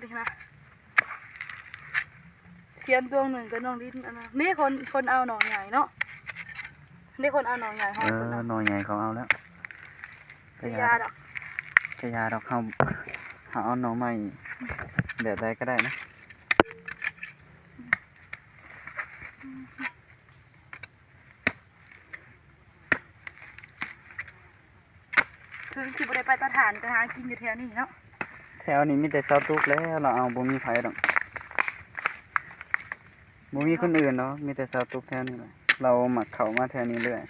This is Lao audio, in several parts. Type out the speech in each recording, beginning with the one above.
ນີ້ນະ ສຽນດວງໜຶ່ງກັບນ້ອງດິນ ອັນນັ້ນເດ້ ຄົນ ຄົນເອົາໜໍ່ໃຫຍ່ເນາະ ເດ້ ຄົນເອົາໜໍ່ໃຫຍ່ ເອີ ເຮົາຄົນເອົາ ໜໍ່ໃຫຍ່ເຂົາເອົາແລ້ວ ກະຢ່າດອກ ກະຢ່າດອກ ເຮົາ ເຮົາເອົາໜໍ່ໃໝ່ແບບໃດກະໄດ້ນະ. ເຖິງຊິບໍ່ໄດ້ໄປຕາຖານ ກະຫາກິນຢູ່ແຖວນີ້ເນາະ ແຖວນີ້ມີແຕ່ຊາວຕຸກແລ້ວ ລາວເອົາ ບໍ່ມີໃຜດອກ ບໍ່ມີຄົນອື່ນດອກ ມີແຕ່ຊາວຕຸກແຖວນີ້ແຫຼະ ລາວມັກເຂົ້າມາແຖວນີ້ເລື້ອຍ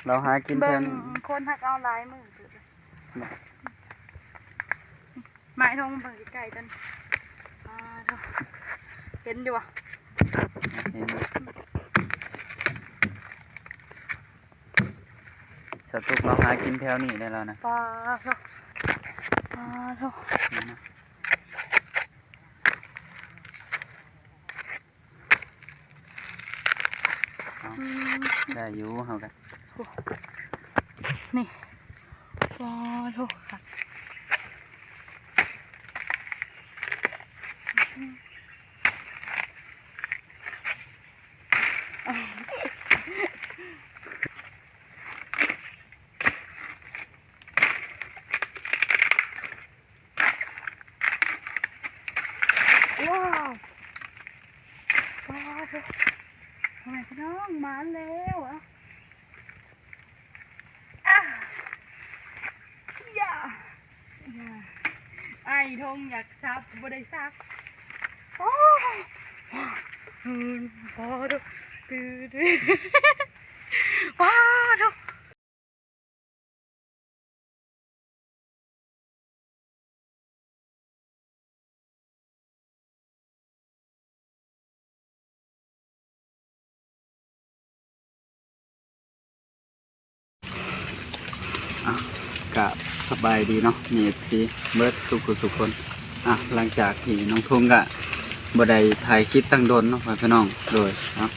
ລາວຫາກິນແຖວນີ້ ເບິ່ງຄົນຫາກເອົາຫຼາຍມື້ເຕີບ ມາໃຫ້ນ້ອງເບິ່ງໃກ້ໆ ຕົວນີ້ ອາ ໂທ້ ເຫັນຢູ່ບໍ່? ເຫັນຢູ່ ສະຕຸກລາວຫາກິນແຖວນີ້ໄດ້ແລ້ວນະ ປາໂທ້ ປາໂທ້ ນີ້ນະ. ເອົາ ອືມ ໄດ້ຢູ່ເຮົາກະ ໂອ້ ນີ້ ປາໂທ້ ຄັກ ວ້າວ ວ້າວ ພໍ່ແມ່ພີ່ນ້ອງ ມາແລ້ວ ອາ ອາ ຢາ ຢາ ອ້າຍທົງຢາກສັບ ບໍ່ໄດ້ສັບ ໂອ້ ປ້າໂທ້ ຕື້ ຕື້ ປ້າໂທ້. ອ່ະ ກະສະບາຍດີເນາະ ມີ ເອັຟຊີ ເບິດສູ່ຜູ້ສູ່ຄົນ. ອ່ະ ຫຼັງຈາກທີ່ນ້ອງທຸງກະບໍ່ໄດ້ຖ່າຍຄລິບຕັ້ງດົນເນາະ ພໍ່ແມ່ພີ່ນ້ອງ ໂດຍເນາະ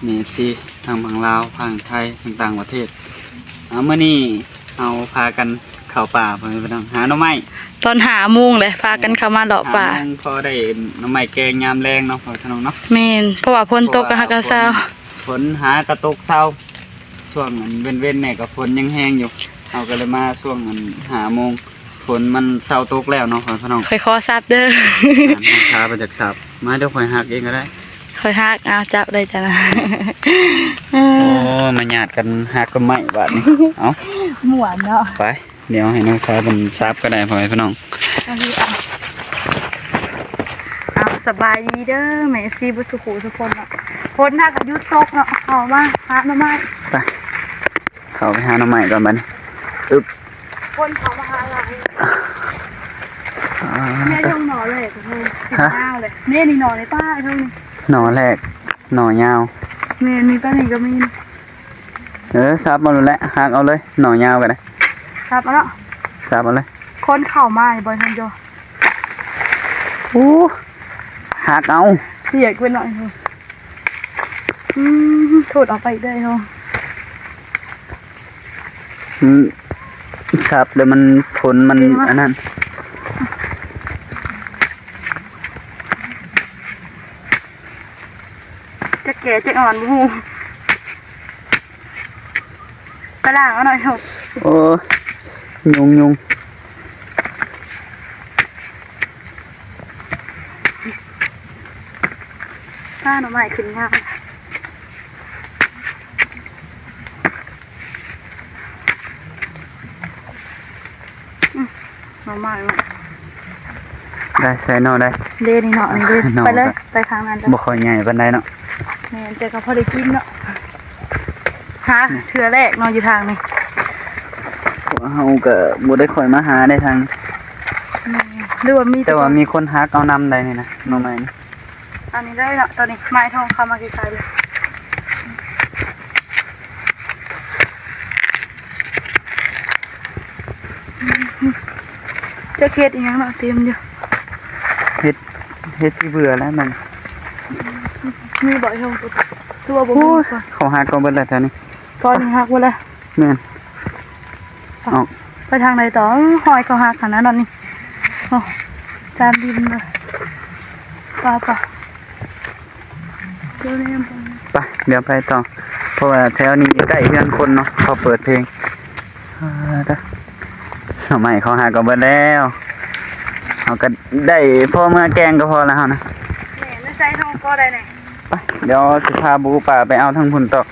ມີ ເອັຟຊີ ທັງຝັ່ງລາວ ຝັ່ງໄທ ທັງຕ່າງປະເທດ. ອ່າ ມື້ນີ້ເຮົາພາກັນເຂົ້າປ່າ ພໍ່ແມ່ພີ່ນ້ອງ ຫາໜໍ່ໄມ້ ຕອນຫ້າໂມງແຫຼະ ພາກັນເຂົ້າມາເລາະປ່າ ຫ້າໂມງ ພໍໄດ້ໜໍ່ໄມ້ແກງຍາມແລງເນາະ ພໍ່ແມ່ພີ່ນ້ອງເນາະ. ແມ່ນ ເພາະວ່າຝົນຕົກກະຫາກະເຊົາ ຝົນຫາກະຕົກເຊົາ ຊ່ວງອັນເວັນໆ ແດ່ກະຝົນຍັງແຮງຢູ່ ເຮົາກະເລີຍມາຊ່ວງອັນຫ້າໂມງ ຝົນມັນເຊົາຕົກແລ້ວເນາະ ພໍ່ແມ່ພີ່ນ້ອງ. ຂ້ອຍຂໍສັບເດີ ອ່າ ຖ້າບໍ່ຢາກສັບ ມາ ດຽວຂ້ອຍຫັກເອງກະໄດ້ ຂ້ອຍຫັກ ເອົາ ຈັບໄດ້ຈ້ະນະ. ໂອ້ ມາຍາດກັນຫັກຕົ້ນໄມ້ບາດນີ້ ເອົາ ມ່ວນເນາະ. ໄປ ດຽວໃຫ້ນ້ອງສາວເພິ່ນສັບກະໄດ້ ພໍ່ແມ່ພີ່ນ້ອງ. ເອົາ ສະບາຍດີເດີ ແມ່ ເອັຟຊີ ເບິດສູ່ຜູ້ສູ່ຄົນເນາະ. ຝົນຫາກະຢຸດຕົກເນາະ ເຂົ້າມາຫາໜໍ່ໄມ້ ໄປ ເຂົ້າໄປຫາໜໍ່ໄມ້ກ່ອນບາດນີ້. ອຶບ ຄົນເຂົ້າມາຫາຫຼາຍ ອ່າ ເນຍ ຫຍໍ່ແລກ ໂອ້ໂຫ ຍາວເລີຍ ເນຍ ນີ້ໜໍ່ໃນປ່າ ເທິງນີ້ ໜໍ່ແລກ ໜໍ່ຍາວ. ແມ່ນ ນີ້ ຕອນນີ້ກະມີ. ເອີ ສັບເອົາໂລດແຫຼະ ຫັກເອົາເລີຍ ໜໍ່ຍາວກະໄດ້ ສັບເອົາເນາະ ສັບເອົາເລີຍ. ຄົນເຂົ້າມາຢູ່ບໍ່ ທ່ານໂຈ ໂອ້ ຫັກເອົາ ຮຽກເພິ່ນໜ້ອຍ. ອືມ ໂທດ ເອົາໄປເລີຍເນາະ. ອືມ ສັບແລ້ວມັນ ຝົນມັນ ອັນນັ້ນ ຈັກແກ່ຈັກອ່ອນບໍ່ຮູ້ ໄປລ້າງເອົາໜ້ອຍເຖາະ. ໂອ້ຍ ຍຸງ ຍຸງ. ຫາໜໍ່ໄມ້ຂຶ້ນຍາກ ອືມ ໜໍ່ໄມ້ ໄດ້ໃສ່ໜໍ່ໄດ້ ເດ້ ນີ້ເນາະ ນີ້ເດ້ ໜໍ່ ໄປເລີຍ ໄປທາງນັ້ນເລີຍ ບໍ່ຄ່ອຍໃຫຍ່ປານໃດເນາະ. ແມ່ນ ແຕ່ກະພໍໄດ້ກິນເນາະ ຫາເທື່ອແລກເນາະ ຢູ່ທາງນີ້ ເຮົາກະບໍ່ໄດ້ຄ່ອຍມາຫາໄດ້ທາງ ແມ່ນ ຫຼືວ່າມີ ແຕ່ວ່າມີຄົນຫັກເອົານຳໄດ໋ນີ້ນະ ໜໍ່ໄມ້ນີ້. ອັນນີ້ເລີຍເນາະ ຕອນນີ້ມາໃຫ້ທອງເຂົ້າມາໃກ້ໆ ເລີຍ. ຈັກເຫັດອີ່ຫຍັງເນາະ ເຕັມຢູ່ ເຫັດ ເຫັດຂີ້ເບື່ອແລ້ວມັນ ມີບໍ່ ໃຫ້ທອງຕົວ ຕົວບໍ່ມີ. ໂອ້ຍ ເຂົາຫັກເອົາເບິດແລ້ວແຖວນີ້ ຕອນນີ້ຫັກເບິດແລ້ວ. ແມ່ນ ເອົາ ໄປທາງໃດຕໍ່ ຮອຍເຂົາຫັກຫັ້ນນະ ຕອນນີ້ ໂອ້ ຕາມດິນມາ ໄປ ໄປ ດຽວນີ້ ໄປ ດຽວໄປຕໍ່ ເພາະວ່າແຖວນີ້ໃກ້ເຮືອນຄົນເນາະ ເຂົາເປີດເພງ. ເອີ ເດີ ໜໍ່ໄມ້ເຂົາຫາກໍເບິດແລ້ວ ເຮົາກໍໄດ້ພໍເມືອແກງກໍພໍແລ້ວເຮົານະ. ແມ່ນ ໃສ່ຖົງກໍໄດ້ແນ່. ໄປ ດຽວຊິພາບູປາໄປເອົາທາງພຸ້ນຕໍ່.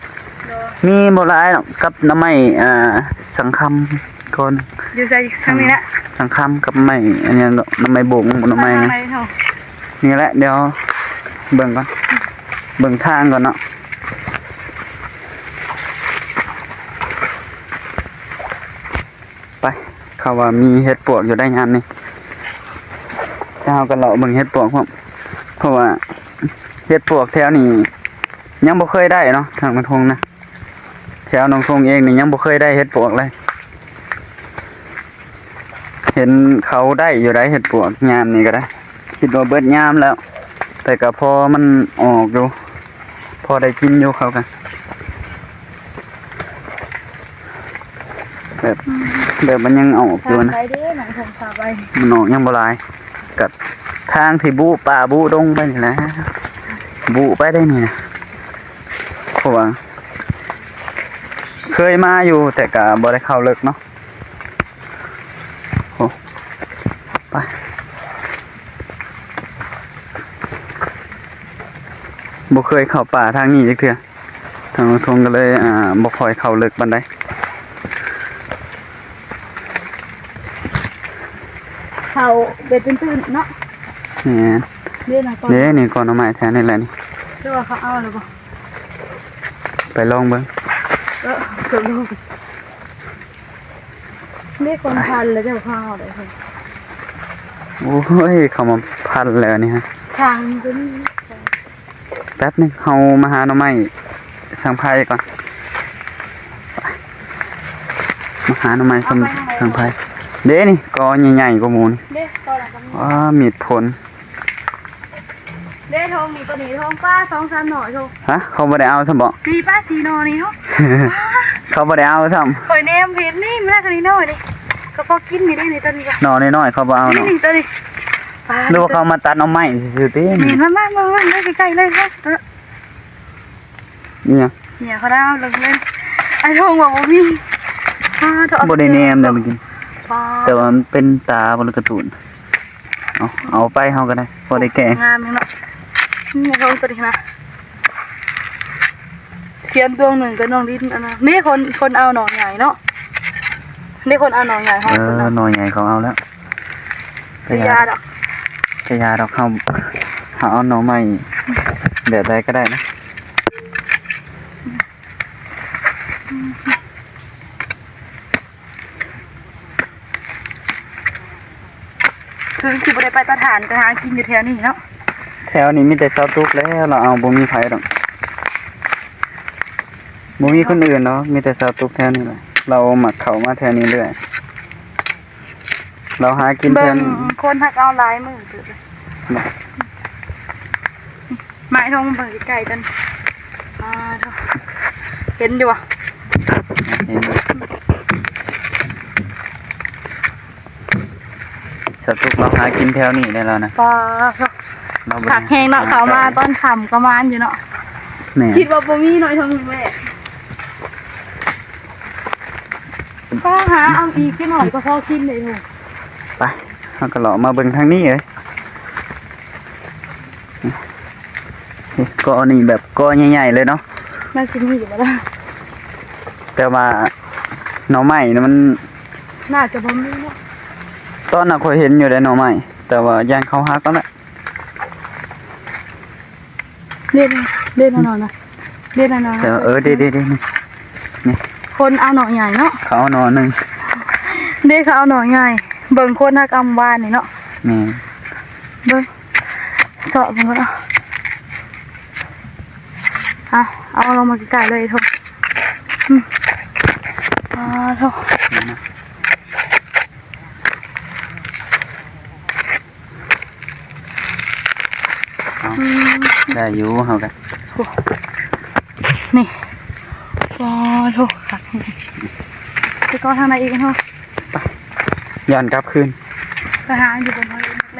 ໂດຍ ມີບໍ່ຫຼາຍດອກ ກັບໜໍ່ໄມ້ ອ່າ ສັງຄຳກ່ອນ. ຢູ່ໃສ? ທາງນີ້ແຫຼະ ສັງຄຳກັບໄມ້ອັນຫຍັງເນາະ ໜໍ່ໄມ້ບົງ ໜໍ່ໄມ້ຫຍັງ ໄປທາງໃດເນາະ? ນີ້ແຫຼະ ດຽວເບິ່ງກ່ອນ ເບິ່ງທາງກ່ອນເນາະ. ໄປ ເຂົາວ່າມີເຫັດປວກຢູ່ໄດ໋ຍາມນີ້ ແລ້ວເຮົາກໍເລາະເບິ່ງເຫັດປວກພ້ອມ ເພາະວ່າເຫັດປວກແຖວນີ້ຍັງບໍ່ເຄີຍໄດ້ເນາະ ທາງນອງທົງນະ ແຖວນອງທົງເອງນີ້ຍັງບໍ່ເຄີຍໄດ້ເຫັດປວກເລີຍ. ເຫັນເຂົາໄດ້ຢູ່ໄດ໋ເຫັດປວກ ຍາມນີ້ກໍໄດ້ ຄິດວ່າເບິດຍາມແລ້ວ ແຕ່ກໍພໍມັນອອກຢູ່ ພໍໄດ້ກິນຢູ່ ເຂົາກໍແບບ ອືມ ແບບມັນຍັງອອກຢູ່ນະ ໄປເດ້ ມັນອອກຍັງບໍ່ຫຼາຍ ກໍທາງທີ່ບຸປ່າບຸດົງໄປນີ້ແຫຼະ ບຸໄປໄດ້ນີ້ນະ ເພາະວ່າເຄີຍມາຢູ່ ແຕ່ກໍບໍ່ໄດ້ເຂົ້າເລິກເນາະ. ໂອ້ ໄປ ບໍ່ເຄີຍເຂົ້າປ່າທາງນີ້ຈັກເທື່ອ ທາງນອງທົງກໍເລີຍ ອ່າ ບໍ່ຄ່ອຍເຂົ້າເລິກປານໃດ. ເຂົ້າແບບຕື້ນໆເນາະ. ແມ່ນ ເດ້ນະ ເດ້ນີ້ ກໍໜໍ່ໄມ້ແຖວນີ້ແຫຼະນີ້ ຫຼືວ່າເຂົາເອົາແລ້ວບໍ່? ໄປລອງເບິ່ງ ເອີ ເກືອບລົງ. ເດ້ຄົນພັນແລ້ວເຈົ້າພາເອົາໄດ້. ໂອ້ຍ ເຂົາມາພັນແລ້ວນີ້ຮະ ທາງຕົວນີ້. ແປັບໜຶ່ງ ເຮົາມາຫາໜໍ່ໄມ້ສັງໄພກ່ອນ ມາຫາໜໍ່ໄມ້ສັງ ສັງໄພ. ເດ້ນີ້ ກໍໃຫຍ່ໆກວ່າໝູ່ນີ້ ເດ້ກໍລະກໍມີ. ອ້າ ມີດພົນ. ເດ້ ໂທງນີ້ ໂຕນີ້ ໂທງ ປ້າ ສອງສາມໜໍ່ ໂທງ. ຮະ ເຂົາບໍ່ໄດ້ເອົາຊ້ຳບໍ? ນີ້ ປ້າ ສີ່ໜໍ່ນີ້ເນາະ ເຂົາບໍ່ໄດ້ເອົາຊ້ຳ. ຂ້ອຍແນມເຫັນນີ້ ມັນໜ້ອຍໆນີ້ ກໍພໍກິນນີ້ເດ້ ນີ້ ໂຕນີ້ກໍ ໜໍ່ນ້ອຍໆ ເຂົາບໍ່ເອົາເນາະ ນີ້ ໂຕນີ້. ປ້າ ຫຼືວ່າເຂົາມາຕັດໜໍ່ໄມ້ຊື່ໆຕິ? ນີ້ ມາ ມາ ມາ ມາໃກ້ໆເລີຍ ມາ. ອີ່ຫຍັງ? ເນຍ ເຂົາໄດ້ເອົາເລີຍ ໄອ້ໂທງວ່າບໍ່ມີ. ປ້າ ບໍ່ໄດ້ແນມເດ້ມື້ກີ້ ປ້າ ແຕ່ວ່າມັນເປັນຕາບໍ່ ຫຼືກາຕູນ. ເອົາ ເອົາໄປເຮົາກໍໄດ້ ພໍໄດ້ແກງ. ງາມເນາະ ນີ້ໂທງຕົວນີ້ນະ ສຽນດວງໜຶ່ງກັບນ້ອງດິນອັນນັ້ນ. ນີ້ຄົນ ຄົນເອົາໜໍ່ໃຫຍ່ເນາະ ນີ້ຄົນເອົາໜໍ່ໃຫຍ່ ເອີ ເຮົາຄົນເອົາ ໜໍ່ໃຫຍ່ເຂົາເອົາແລ້ວ. ກະຢ່າດອກ ກະຢ່າດອກ ເຮົາ ເຮົາເອົາໜໍ່ໄມ້ແບບໃດກໍໄດ້ນະ. ເຖິງຊິບໍ່ໄດ້ໄປຕະຖານ ແຕ່ຫາກິນຢູ່ແຖວນີ້ເນາະ. ແຖວນີ້ມີແຕ່ຊາວຕຸກແລ້ວ ລາວເອົາ ບໍ່ມີໃຜດອກ ບໍ່ມີຄົນອື່ນດອກ ມີແຕ່ຊາວຕຸກແຖວນີ້ແຫຼະ. ລາວມັກເຂົ້າມາແຖວນີ້ເລື້ອຍ ລາວຫາກິນແຖວນີ້. ເບິ່ງຄົນຫາກເອົາຫຼາຍມື້ເຕີບເລີຍ. ມາໃຫ້ນ້ອງເບິ່ງໃກ້ໆກັນ. ອ່າ ເຫັນຢູ່ບໍ່? ເຫັນຢູ່. ສະຕຸກເຮົາຫາກິນແຖວນີ້ໄດ້ແລ້ວນະ. ປ້າ ຄັກແຮງເນາະ ເຂົ້າມາຕອນຄ່ຳກໍມານຢູ່ເນາະ. ແມ່ນ ຄິດວ່າບໍ່ມີໜ້ອຍເທົ່ານີ້ແຫຼະ. ກໍຫາເອົາອີກຈັກໜ້ອຍກໍພໍກິນໄດ້ຢູ່. ໄປ ເຮົາກໍເລາະມາເບິ່ງທາງນີ້ເອີຍ. ກໍອັນນີ້ແບບກໍໃຫຍ່ໆເລີຍເນາະ. ໜ້າຊິມີຢູ່ບໍ່ລະ? ແຕ່ວ່າໜໍ່ໄມ້ນະມັນ ໜ້າຈະບໍ່ມີເນາະ. ຕອນນັ້ນຂ້ອຍເຫັນຢູ່ເດ້ໜໍ່ໄມ້ ແຕ່ວ່າຢ້ານເຂົາຫັກເອົາແຫຼະ. ເດ້ ເດ້ໜໍ່ນະ ເດ້ໜໍ່ນະ. ເອີ ເດ້ ເດ້ ເດ້ ນີ້ ນີ້ ຄົນເອົາໜໍ່ໃຫຍ່ເນາະ. ເຂົາເອົາໜໍ່ໜຶ່ງ ເດ້ ເຂົາເອົາໜໍ່ໃຫຍ່. ເບິ່ງຄົນຫາກອຳວານນີ້ເນາະ. ແມ່ນ ເບິ່ງ ເຊາະເບິ່ງເນາະ. ເອົາ ເອົາລົງມາໃກ້ໆເລີຍໂທ. ອືມ ອ່າ ໂທ ນີ້ນະ. ເອົາ ອືມ ໄດ້ຢູ່ເຮົາກະ. ໂອ້ ນີ້ ໂອ້ໂທ ຄັກແຮງ. ໄປກໍທາງໃດອີກເນາະ? ໄປ ຍ້ອນກັບຄືນ ໄປຫາຢູ່ບົນເຮົາ.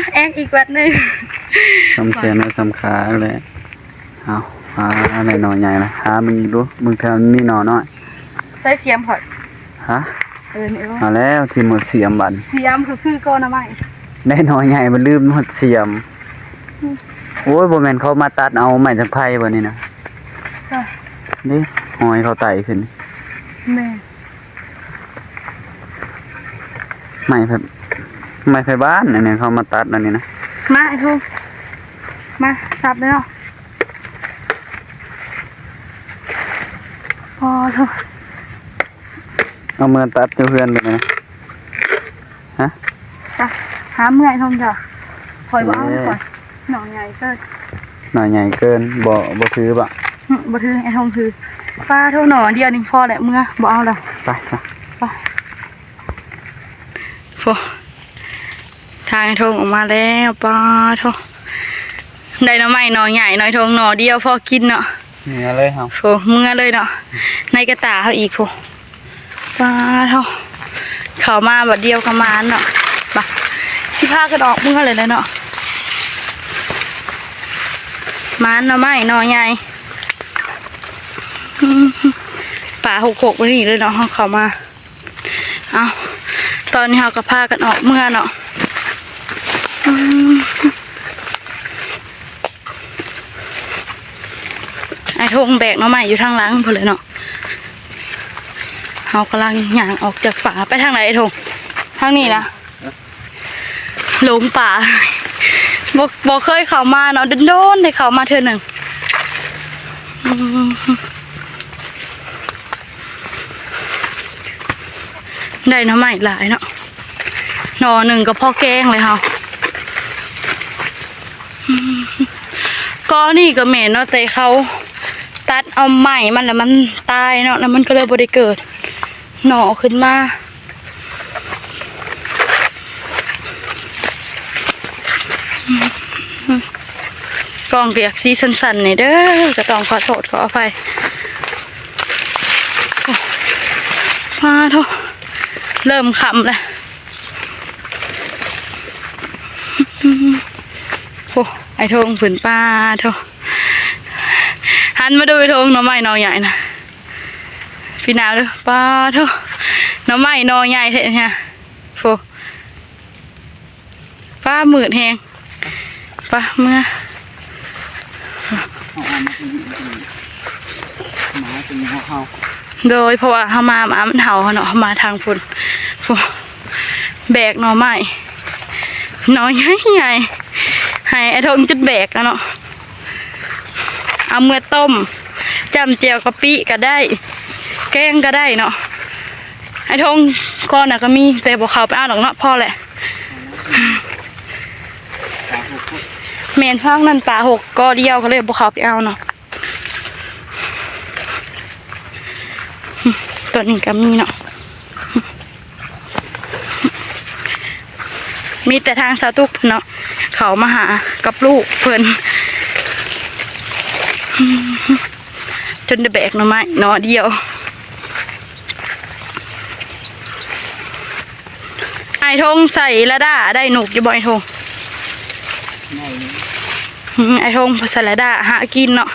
ແອກອີກວັດໜຶ່ງ ສ່ຳແຂນ ສ່ຳຂາແຫຼະ. ເອົາ ຫາໄດ້ໜໍ່ໃຫຍ່ລະ ຫາເບິ່ງອີກດູ ເບິ່ງເທື່ອມັນມີໜໍ່ນ້ອຍ. ໃສ່ສຽມຂ້ອຍ ຮະ? ເອີ ນີ້ ເອົາແລ້ວ ຖິ້ມໝົດສຽມບັດ. ສຽມກໍຄືກໍໜໍ່ໄມ້ ໄດ້ໜໍ່ໃຫຍ່ ມັນລືມໝົດສຽມ. ໂອ້ຍ ບໍ່ແມ່ນເຂົາມາຕັດເອົາໄມ້ທາງໄພບໍ່ນີ້ນະ? ເອີ ນີ້ ຫອຍເຂົາໄຕ່ຂຶ້ນ. ແມ່ນ ໄມ້ໄພ ໄມ້ໄພບ້ານ ອັນນີ້ເຂົາມາຕັດອັນນີ້ນະ. ມາ ໄອ້ໂທ ມາ ສັບເລີຍເນາະ. ພໍໂທ ເອົາເມືອຕັດຢູ່ເຮືອນໄປນະ. ຮະ? ໄປ ຫາເມືອ ໄອ້ໂທງຈ້ະ. ຂ້ອຍບໍ່ເອົາ ເອີ ຂ້ອຍ ໜໍ່ໃຫຍ່ເກີນ. ໜໍ່ໃຫຍ່ເກີນ ບໍ່ ບໍ່ຖືບໍ່? ຫຶ ບໍ່ຖື ໄອ້ໂທງຖື. ປ້າໂທ ໜໍ່ດຽວນີ້ພໍແຫຼະ ເມືອ ບໍ່ເອົາແລ້ວ. ໄປຊະ ໄປ. ໂອ້ ທາງໄອ້ໂທງອອກມາແລ້ວ. ປ້າໂທ ໄດ້ໜໍ່ໄມ້ໜໍ່ໃຫຍ່ ໜໍ່ໂທງໜໍ່ດຽວພໍກິນເນາະ. ເມືອເລີຍເຮົາ ໂອ້ ເມືອເລີຍເນາະ. ໃນກະຕ່າເຮົາອີກພຸ້ນ. ປ້າໂທ ເຂົ້າມາບັດດຽວກໍໝານເນາະ. ບາດຊິພາກັນອອກເມືອເລີຍແຫຼະເນາະ. ໝານໜໍ່ໄມ້ໜໍ່ໃຫຍ່ ອືມ ປ່າຮົກໆ ແບບນີ້ເລີຍເນາະ ເຮົາເຂົ້າມາ. ເອົາ ຕອນນີ້ເຮົາກໍພາກັນອອກເມືອເນາະ. ອືມ ອ້າຍທົງແບກໜໍ່ໄມ້ຢູ່ທາງຫຼັງພຸ້ນແຫຼະເນາະ. ເຮົາກຳລັງຍ່າງອອກຈາກປ່າ. ໄປທາງໃດ ອ້າຍທົງ? ທາງນີ້ນະ. ຫຼົງປ່າ ບໍ່ ບໍ່ເຄີຍເຂົ້າມາເນາະ ດົນໆ ໄດ້ເຂົ້າມາເທື່ອໜຶ່ງ. ອືມ ໄດ້ໜໍ່ໄມ້ຫຼາຍເນາະ ໜໍ່ໜຶ່ງກໍພໍແກງເລີຍເຮົາ. ອືມ ກໍນີ້ກໍແມ່ນເນາະ ແຕ່ເຂົາຕັດເອົາໄມ້ມັນ ແລ້ວມັນຕາຍເນາະ ແລ້ວມັນກໍເລີຍບໍ່ໄດ້ເກີດໜໍ່ຂຶ້ນມາ. ກ້ອງກໍຢາກຊິສັ່ນໆ ແດ່ເດີ ກໍຕ້ອງຂໍໂທດຂໍອະໄພ. ໂອ້ ປາໂທ້ ເລີ່ມຄ່ຳແລ້ວ. ໂອ້ ອ້າຍທົງເພິ່ນ ປາໂທ້ ຫັນມາດູອ້າຍທົງ ໜໍ່ໄມ້ໜໍ່ໃຫຍ່ນະ. ພີ່ນາວເດີ ປາໂທ້ ໜໍ່ໄມ້ໜໍ່ໃຫຍ່ແທ້ແທ້. ໂອ້ ຟ້າມືດແຮງ ປະເມືອ. ເຮົາເອົາມາ ໝາເປັນຫົວເຮົາ ໂດຍ ເພາະວ່າເຮົາມາ ໝາມັນເຫົ່າເຮົາເນາະ ເຮົາມາທາງພຸ້ນ. ໂອ້ ແບກໜໍ່ໄມ້ໜໍ່ໃຫຍ່ໆ ໃຫ້ອ້າຍທົງຈຸດແບກເອົາເນາະ. ເອົາເມືອຕົ້ມ ຈ້ຳແຈ່ວກະປິກໍໄດ້ ແກງກໍໄດ້ເນາະ. ອ້າຍທົງກ່ອນນະກໍມີ ແຕ່ບໍ່ເຂົ້າໄປເອົາດອກເນາະ ພໍແຫຼະ. ປາຫົກ ແມ່ນ ທາງນັ້ນປາຫົກກໍດຽວ ກໍເລີຍບໍ່ເຂົ້າໄປເອົາເນາະ. ຕອນນີ້ກໍມີເນາະ. ມີແຕ່ທາງສາວຕຸກເນາະ ເຂົ້າມາຫາກັບລູກເພິ່ນ ຈົນໄດ້ແບກໜໍ່ໄມ້ໜໍ່ດຽວ. ອ້າຍທົງໃສ່ລະດ້າໄດ້ນົກຢູ່ບໍ່ ອ້າຍທົງ? ໄດ້ຢູ່. ອືມ ອ້າຍທົງໃສ່ລະດ້າຫາກິນເນາະ.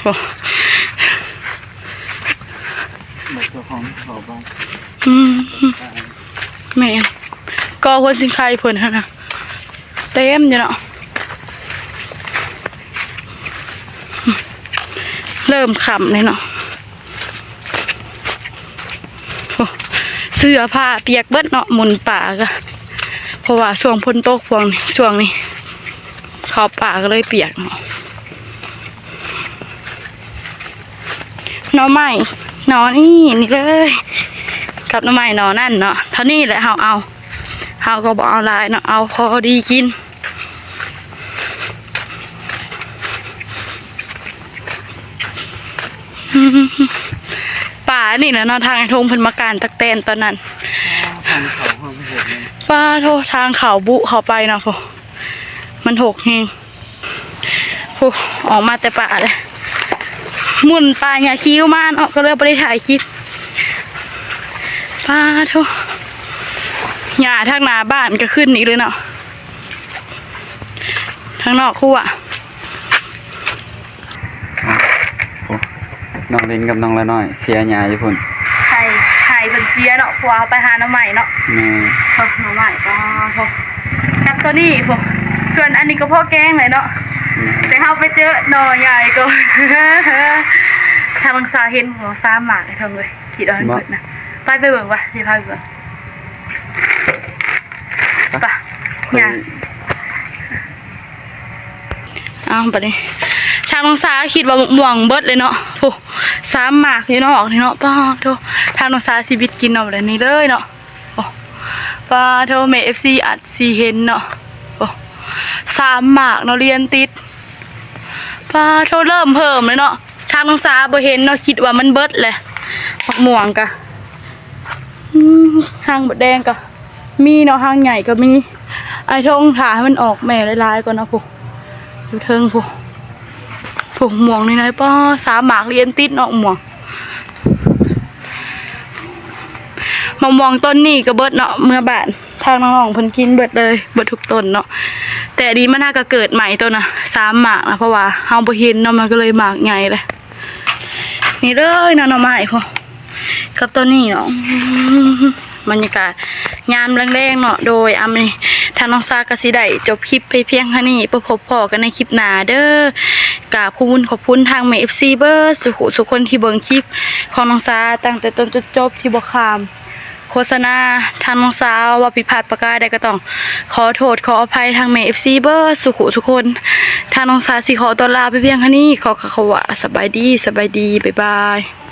ໂອ້ ອືມ ແມ່ນ ກໍຫົວຊິງໄຄເພິ່ນຫັ້ນນະ ເຕັມຢູ່ເນາະ. ເລີ່ມຄ່ຳແລ້ວເນາະ. ໂອ້ ເສື້ອຜ້າປຽກເບິດເນາະ ໝຸນປາກະ ເພາະວ່າຊ່ວງຝົນຕົກພວກນີ້ ຊ່ວງນີ້ເຂົ້າປ່າກໍເລີຍປຽກເນາະ. ໜໍ່ໄມ້ໜໍ່ນີ້ ນີ້ເລີຍ ກັບໜໍ່ໄມ້ໜໍ່ນັ້ນເນາະ ເທົ່ານີ້ແຫຼະ ເຮົາເອົາ ເຮົາກໍບໍ່ເອົາຫຼາຍເນາະ ເອົາພໍດີກິນ. ປານີ້ແຫຼະເນາະ ທາງອ້າຍທົງເພິ່ນມາການຕັກແຕນຕອນນັ້ນ. ທາງເຂົາ ເຮົາບໍ່ເຫັນເລີຍ. ປາໂທ້ ທາງເຂົາບຸເຂົ້າໄປເນາະ ໂອ້ ມັນຫົກແຮງ. ໂອ້ ອອກມາແຕ່ປ່າເລີຍ ໝຸນປ່າຫຍ້າຄິວມາເນາະ ກໍເລີຍບໍ່ໄດ້ຖ່າຍຄລິບ. ປາໂທ້ ຫຍ້າທາງໜ້າບ້ານກໍຂຶ້ນອີກເລີຍເນາະ ທາງນອກຄົວ. ໂອ້ ນ້ອງລິນກັບນ້ອງລະນ້ອຍເສຍຫຍ້າຢູ່ພຸ້ນ ໃຫ້ ໃຫ້ເພິ່ນເສຍເນາະ ເພາະວ່າເຮົາໄປຫາໜໍ່ໄມ້ເນາະ. ແມ່ນ ເອີ ໜໍ່ໄມ້ ປາໂທ້ ກັບຕົວນີ້ພຸ້ນ ສ່ວນອັນນີ້ກໍພໍແກງແຫຼະເນາະ. ແມ່ນ ແຕ່ເຮົາໄປເຈີໜໍ່ໃຫຍ່ກ່ອນ ທາງນ້ອງສາວເຫັນບໍ່ ສາມໝາກ ໄອ້ທອງເອີຍ ຄິດວ່າມັນເບິດນະ. ໄປ ໄປເບິ່ງວ່າ ຊິພາໄປເບິ່ງ. ໄປ ໄປ ຍ່າງ. ອ້າວ ບັດນີ້ ທາງນ້ອງສາຄິດວ່າໝາກມ່ວງເບິດເລີຍເນາະ. ໂອ້ ສາມໝາກຢູ່ນອກນີ້ເນາະ. ປາໂທ້ ທາງນ້ອງສາຊິບິດກິນເອົາແບບນີ້ເລີຍເນາະ. ໂອ້ ປາໂທ້ ແມ່ ເອັຟຊີ ອາດຊິເຫັນເນາະ. ໂອ້ ສາມໝາກເນາະ ລຽນຕິດ. ປາໂທ້ ເລີ່ມເພີ່ມເລີຍເນາະ. ທາງນ້ອງສາບໍ່ເຫັນເນາະ ຄິດວ່າມັນເບິດແຫຼະ ໝາກມ່ວງກະ. ອືມ ຫາງມົດແດງກໍມີເນາະ ຫາງໃຫຍ່ກໍມີ. ອ້າຍທົງຖ້າໃຫ້ມັນອອກແມ່ຫຼາຍໆກ່ອນເນາະ. ພຸ້ນ ຢູ່ເທິງພຸ້ນ ພຸ້ນ ໝາກມ່ວງນ້ອຍໆ. ປ້າ ສາມໝາກລຽນຕິດເນາະ ໝາກມ່ວງ. ໝາກມ່ວງຕົ້ນນີ້ກໍເບິດເນາະ ເມືອບ້ານ. ທາງນ້ອງໆເພິ່ນກິນເບິດເລີຍ ເບິດທຸກຕົ້ນເນາະ. ແຕ່ອັນນີ້ມັນຫາກະເກີດໃໝ່ໂຕນະ ສາມໝາກນະ ເພາະວ່າເຮົາບໍ່ເຫັນເນາະ ມັນກໍເລີຍໝາກໃຫຍ່ເລີຍ. ນີ້ເລີຍເນາະ ໜໍ່ໄມ້ພຸ້ນ ກັບໂຕນີ້ເນາະ. ບັນຍາກາດຍາມແລງໆເນາະ. ໂດຍ ອາ ມື້ນີ້ທາງນ້ອງສາກໍຊິໄດ້ຈົບຄລິບໄປພຽງເທົ່ານີ້ ໄປພົບພໍ້ກັນໃນຄລິບໜ້າເດີ. ກາບຂອບຄຸນ ຂອບຄຸນທາງແມ່ເອັຟຊີເບິດສູ່ຜູ້ສູ່ຄົນທີ່ເບິ່ງຄລິບຂອງນ້ອງສາຕັ້ງແຕ່ຕົ້ນຈົນຈົບ ທີ່ບໍ່ຂ້າມໂຄສະນາ. ທາງນ້ອງສາເວົ້າຜິດພາດປະການໃດກໍຕ້ອງຂໍໂທດຂໍອະໄພທາງແມ່ເອັຟຊີເບິດສູ່ຜູ້ສູ່ຄົນ. ທາງນ້ອງສາຊິຂໍຕົວລາໄປພຽງເທົ່ານີ້. ຂໍກ່າວຄຳວ່າສະບາຍດີ ສະບາຍດີ ບາຍບາຍ.